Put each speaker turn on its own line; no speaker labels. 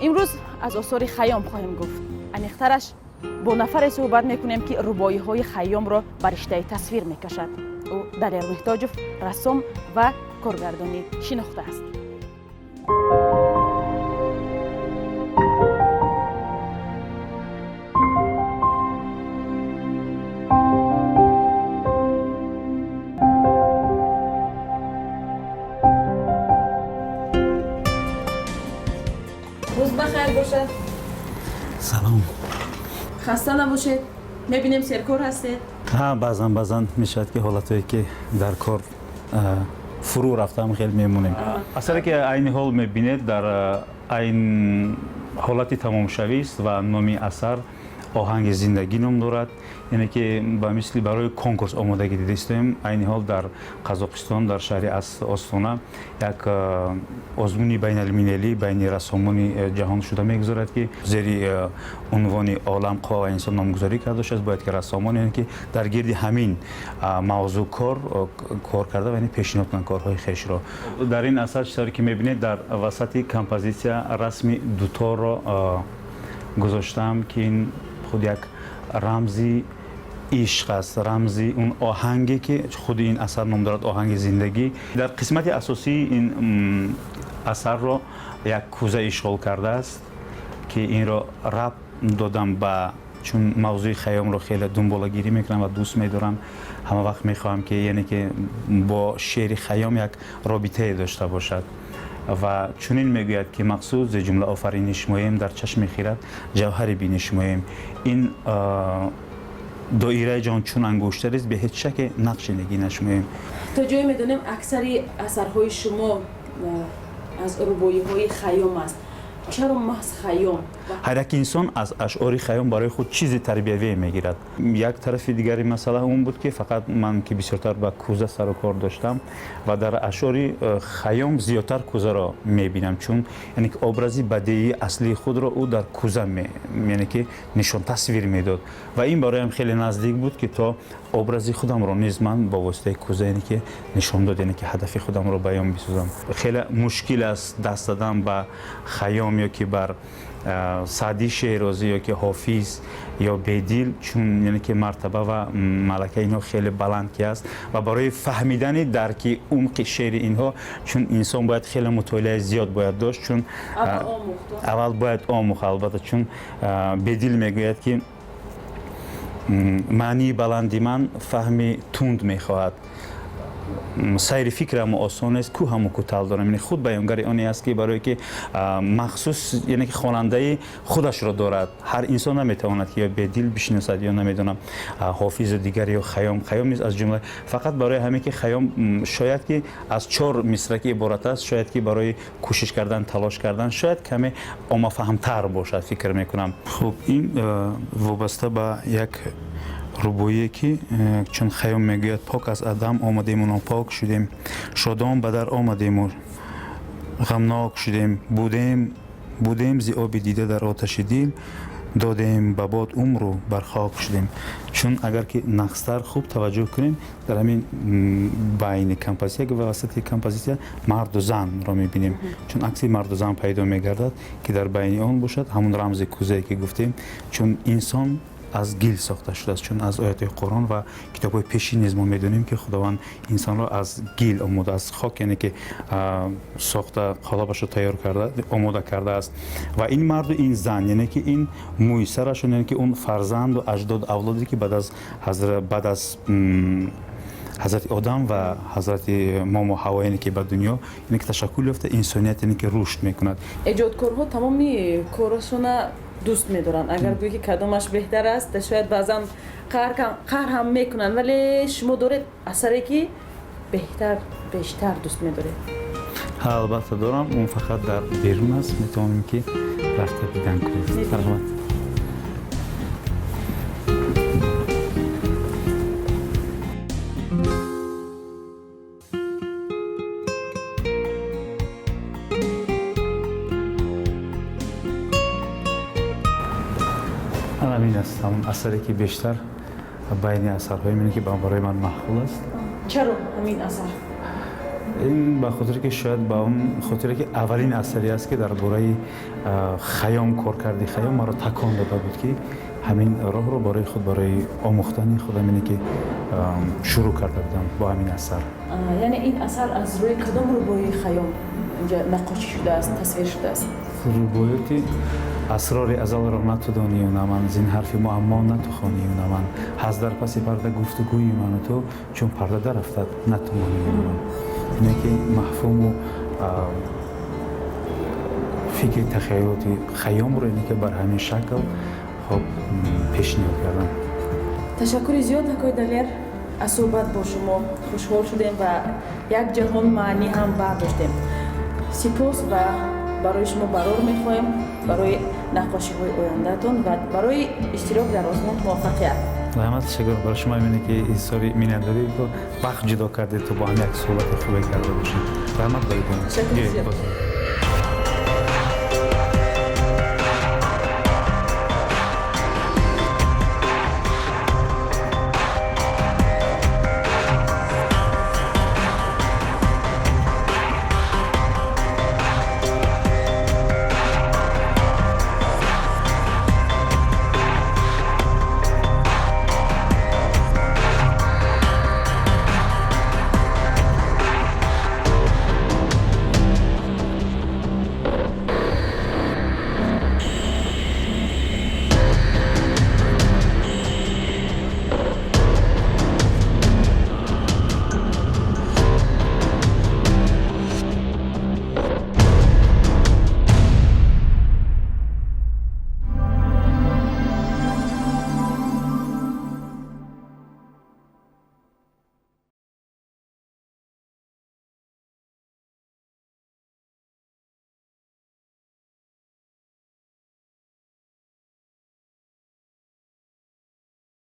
Имрӯз аз осори Хайём хоҳем гуфт. Аниқтараш бо нафаре суҳбат мекунем, ки рубоиҳои Хайёмро ба риштаи тасвир мекашад. Ӯ Далер Меҳтоҷов, рассом ва коргардони шинохта аст. Рӯз ба хайр бошад.
Салом.
Хаста набошед, мебинем серкор ҳастед.
Ҳа, баъзан баъзан мешавад, ки ҳолатҳое, ки дар кор фурӯ рафтам, хеле мемонем. Асаре, ки айни ҳол мебинед, дар айн ҳолати тамомшавист ва номи асар «Оҳанги зиндагӣ» ном дорад. Яъне ки ба мисли барои конкурс омодагӣ дидаистоем. Айни ҳол дар Қазоқистон, дар шаҳри Остона, як озмуни байналмилалӣ байни рассомони ҷаҳон шуда мегузарад, ки зери унвони «Олам, қувва ва инсон» номгузорӣ карда шудааст. Бояд ки рассомон, яъне ки дар гирди ҳамин мавзӯъ кор карда ва яъне пешниҳод кунанд корҳои хешро. Дар ин асар, чӣ тавре ки мебинед, дар васати композитсия расми дуторро гузоштаам, ки ин худ як рамзи ишқ аст, рамзи он оҳанге, ки худи ин асар ном дорад «Оҳанги зиндагӣ». Дар қисмати асосии ин асарро як кӯза ишғол кардааст, ки инро рабт додам ба чун мавзӯи Хайёмро хеле дунболагирӣ мекунам ва дӯст медорам. Ҳама вақт мехоҳам, ки яъне ки бо шеъри Хайём як робитае дошта бошад. Ва чунин мегӯяд, ки мақсуд зи ҷумла офариниш моем, дар чашми хирад ҷавҳари биниш моем. Ин доираи ҷон чун ангуштарест, бе ҳеҷ шаке нақши нигинаш моем.
То ҷое медонем, аксари асарҳои шумо аз рубоиҳои Хайём аст. Чаро маҳз Хайём?
Ҳар як инсон аз ашъори Хайём барои худ чизи тарбиявие мегирад. Як тарафи дигари масъала он буд, ки фақат ман, ки бисёртар ба кӯза сару кор доштам ва дар ашъори Хайём зиёдтар кӯзаро мебинам, чун яъне ки образи бадеии аслии худро ӯ дар кӯза яъне ки нишон тасвир медод ва ин бароям хеле наздик буд, ки то образи худамро низ ман бо воситаи кӯза яъне ки нишон дод, яъне ки ҳадафи худамро баён бисозам. Хеле мушкил аст даст задан ба Хайём ё ки бар Саъдии Шерозӣ ё ки Ҳофиз ё Бедил, чун яъне ки мартаба ва малакаи инҳо хеле баланд ки аст ва барои фаҳмидани дарки умқи шеъри инҳо чун инсон бояд хеле мутолиаи зиёд бояд дошт, чун аввал бояд омӯхт, албатта. Чун Бедил мегӯяд, ки маънии баланди ман фаҳми тунд мехоҳад, сайри фикрамо осон нест, кӯҳаму кӯтал дорам. Яъне худ баёнгари оне аст, ки барое ки махсус, яъне ки хонандаи худашро дорад. Ҳар инсон наметавонад, ки ё Бедил бишиносад ё намедонам, Ҳофизу дигар ё Хайём. Хайём низ аз ҷумла, фақат барои ҳамин ки Хайём шояд ки аз чор мисра ки иборат аст, шояд ки барои кӯшиш кардан, талош кардан, шояд каме оммафаҳмтар бошад, фикр мекунам. Хуб, ин вобаста ба як рубоие, ки чун Хайём мегӯяд: «Пок аз адам омадему нопок шудем, шодон ба дар омадему ғамнок шудем, будем будем зи оби дида дар оташи дил, додем ба бод умру бар хок шудем». Чун агар ки нақстар хуб таваҷҷӯҳ кунем, дар ҳамин байни композитсия ва васати композитсия марду занро мебинем, чун акси марду зан пайдо мегардад, ки дар байни он бошад ҳамун рамзи кӯзае, ки гуфтем, чун инсон аз гил сохта шудааст. Чун аз оятҳои Қуръон ва китобҳои пешин низ мо медонем, ки Худованд инсонро аз гил омода, аз хок, яъне ки сохта, қолабашро тайёр карда, омода кардааст. Ва ин марду ин зан, яъне ки ин мӯи сарашон, яъне ки он фарзанду аҷдоду авлоде, ки баъд аз ҳазрати Одам ва ҳазрати Момо Ҳаво, яъне ки ба дунё, яъне ки ташаккул ёфта, инсоният, яъне ки рушд мекунад.
Эҷодкорҳо тамоми корашона дӯст медоранд. Агар гӯӣ, ки кадомаш беҳтар аст, шояд баъзан қаҳр ҳам мекунанд, вале шумо доред асаре, ки беҳтар, бештар дӯст медоред?
Албатта дорам. Он фақат дар берун аст, метавонем ки рафта дидан кунем. Марҳамат. Ҳамин аст ҳамон асаре, ки бештар байни асарҳои мене, ки барои ман маъқул аст.
Чаро ҳамин асар?
Ин ба хотире ки шояд ба он хотире ки аввалин асаре аст, ки дар бораи Хаём кор карди, Хаём маро такон дода буд, ки ҳамин роҳро барои худ, барои омӯхтани худам, ине ки шурӯъ карда будам бо ҳамин асар.
Яъне ин асар аз рӯи кадом рубоии Хаём инҷа наққошӣ шудааст, тасвир шудааст?
Рубоёти «Асрори азалро на ту донию на ман, зин ҳарфи муаммо на ту хонию на ман, ҳаст дар паси парда гуфтугӯи ману ту, чун парда дарафтад, на ту монию на ман». Ине ки мафҳуму фикри тахайюлоти Хаёмро, ине ки бар ҳамин шакл хоб пешниҳод кардам.
Ташаккури зиёд, акои Далер. Аз суҳбат бо шумо хушҳол шудем ва як ҷаҳон маънӣ ҳам бардоштем. Сипос ва барои шумо барор мехоҳем, барои наққошиҳои ояндаатон ва барои иштирок дар озмун муваффақият.
Раҳмат, ташаккур барои шумо, ине ки изҳори миннатдорӣ, вақт ҷудо кардед, то бо ҳам як суҳбати хубе карда бошем. Раҳмат барои.
Ташаккури зиёд.